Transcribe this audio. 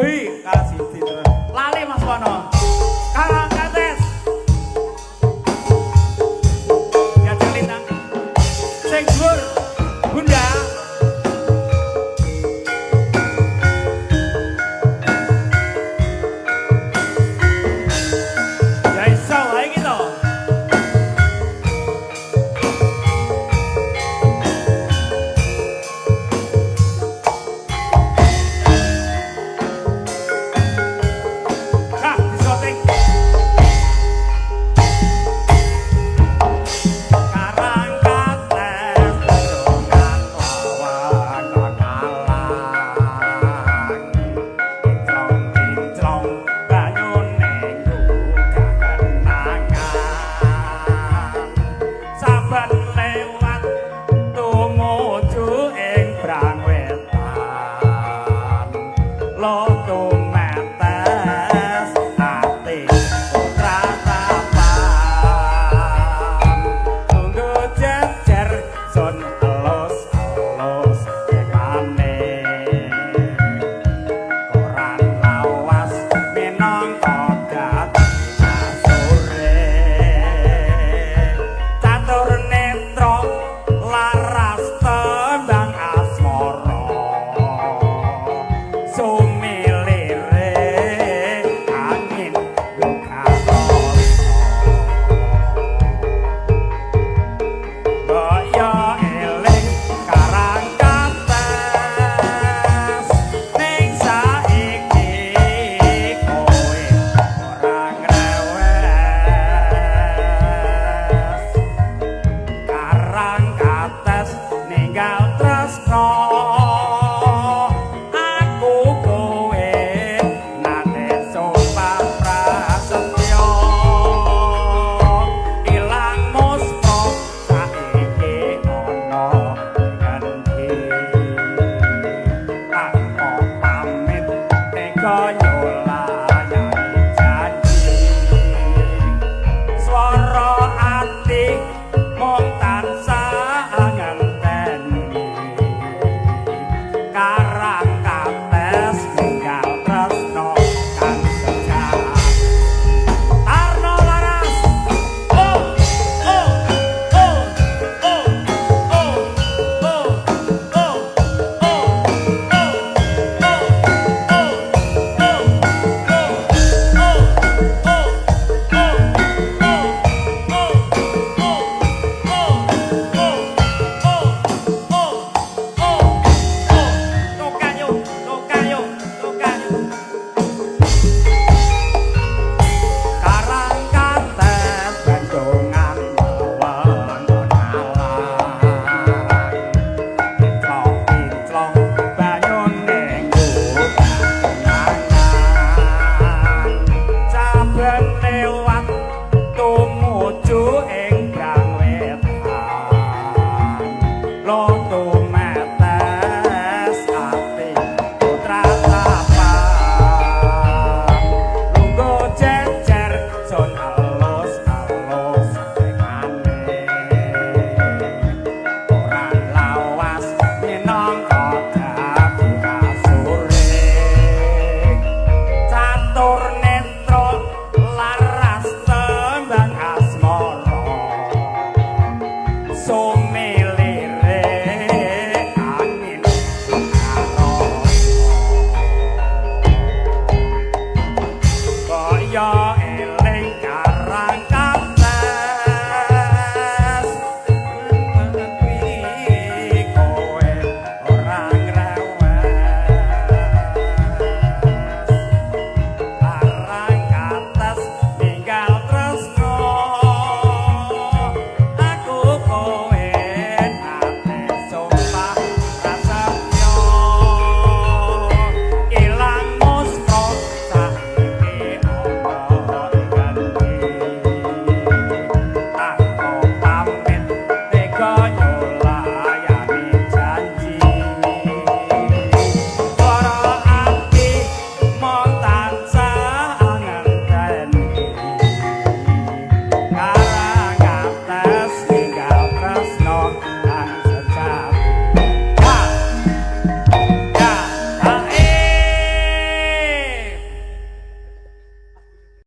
Dewi kalah siji terus. Lali Mas Wono. Karang Kates. Diajeng lintang. Sing dhuwur Bunda. Ya iso wae iki to. Kak, disoting. Karang Kates bendungan lawan kakalang. Kinclong-kinclong banyune gugah kenangan. Saben lewat tumuju ing Brangwetan. Lo tumetes ati putra tapan. Tunggu jejer sun elus-elus kemane. Koran lawas minangka dadi kasure. Catur netra laras tembang asmara. Sumilire angin gugah rasa. Kaya eling Karang Kates ning saiki kowe ora ngrewes. Karang Kates ninggal tresno aku kowe nate sumpah prasetyo. Ilang muspa saiki ana ngendi. Tak pamit tega.